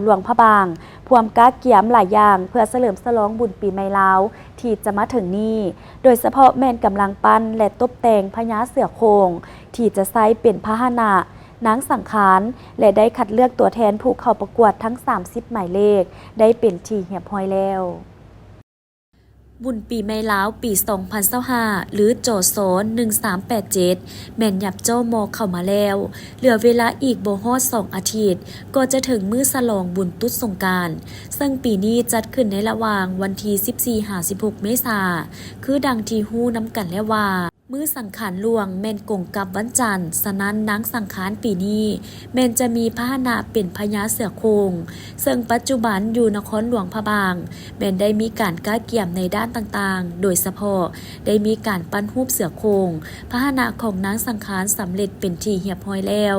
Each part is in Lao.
ຫຼວງພະບາງ ພວມກະກຽມຫຼາຍຢ່າງ ເພື່ອສະເຫຼີມສະຫຼອງບຸນປີໃໝ່ລາວທີ່ຈະມາເຖິງນີ້, ໂດຍສະເພາະແມ່ນກຳລັງປັ້ນ ແລະ ຕົບແຕ່ງພະຍາເສືອໂຄ່ງ ທີ່ຈະໃຊ້ເປັນພາຫະນະນາງສັງຂານ ແລະ ໄດ້ຄັດເລືອກຕົວແທນຜູ້ເຂົ້າປະກວດທັງສາມສິບໝາຍເລກ ໄດ້ເປັນທີ່ຮຽບຮ້ອຍແລ້ວ. ບຸນປີໃໝ່ລາວປີສອງພັນຊາວຫ້າ ຫຼື ຈສ ໜຶ່ງສາມແປດເຈັດ ແມ່ນຫຍັບຈໍ່ມໍ່ເຂົ້າມາແລ້ວ. ເຫຼືອເວລາອີກບໍ່ຮອດສອງອາທິດ ກໍຈະເຖິງມື້ສະຫຼອງບຸນຕຸດສົງການ, ເຊິ່ງປີນີ້ຈັດຂຶ້ນໃນລະຫວ່າງວັນທີສິບສີ່ຫາສິບຫົກເມສາ, ຄືດັ່ງທີ່ຮູ້ນຳກັນແລ້ວວ່າ ມື້ສັງຂານຫຼວງແມ່ນກົງກັບວັນຈັນ, ສະນັ້ນນາງສັງຂານປີນີ້ ແມ່ນຈະມີພາຫະນະເປັນພະຍາເສືອໂຄ່ງ, ເຊິ່ງປັດຈຸບັນຢູ່ນະຄອນຫຼວງພະບາງ ແມ່ນໄດ້ມີການກະກຽມໃນດ້ານຕ່າງໆ, ໂດຍສະເພາະໄດ້ມີການປັ້ນຮູບເສືອໂຄ່ງ ພາຫະນະຂອງນາງສັງຂານສຳເລັດເປັນທີ່ຮຽບຮ້ອຍແລ້ວ.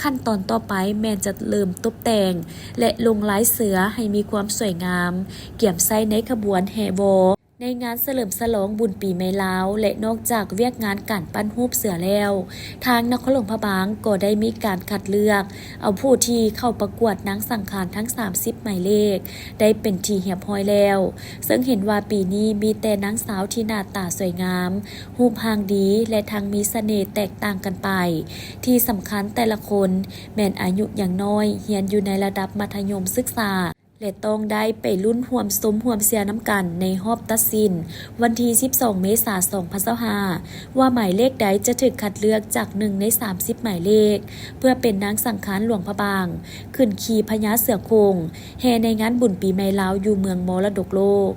ຂັ້ນຕອນຕໍ່ໄປແມ່ນຈະເລີ່ມຕົບແຕ່ງ ແລະ ລົງລາຍເສືອໃຫ້ມີຄວາມສວຍງາມ, ກຽມໃຊ້ໃນຂະບວນແຫ່ວໍ ໃນງານສະເຫຼີມສະຫຼອງບຸນປີໃໝ່ລາວ ແລະ ນອກຈາກວຽກງານການປັ້ນຮູບເສືອແລ້ວ, ທາງນະຄອນຫຼວງພະບາງກໍໄດ້ມີການຄັດເລືອກເອົາຜູ້ທີ່ເຂົ້າປະກວດນາງສັງຂານທັງສາມສິບໝາຍເລກ ໄດ້ເປັນທີ່ຮຽບຮ້ອຍແລ້ວ, ເຊິ່ງເຫັນວ່າປີນີ້ມີແຕ່ນາງສາວທີ່ໜ້າຕາສວຍງາມ, ຮູບຮ່າງດີ ແລະ ທັງມີສະເໜ່ແຕກຕ່າງກັນໄປ. ທີ່ສຳຄັນແຕ່ລະຄົນແມ່ນອາຍຸຍັງນ້ອຍ, ຮຽນຢູ່ໃນລະດັບມັດທະຍົມສຶກສາ ແລະ ຕ້ອງໄດ້ໄປລຸ້ນຮ່ວມຊົມຮ່ວມເຊຍນຳກັນໃນຮອບຕັດສິນ ວັນທີສິບສອງເມສາສອງພັນຊາວຫ້າ ວ່າໝາຍເລກໃດຈະຖືກຄັດເລືອກຈາກໜຶ່ງໃນສາມສິບໝາຍເລກ ເພື່ອເປັນນາງສັງຂານຫຼວງພະບາງ ຂຶ້ນຂີ່ພະຍາເສືອໂຄ່ງ ແຫ່ໃນງານບຸນປີໃໝ່ລາວຢູ່ເມືອງມໍລະດົກໂລກ.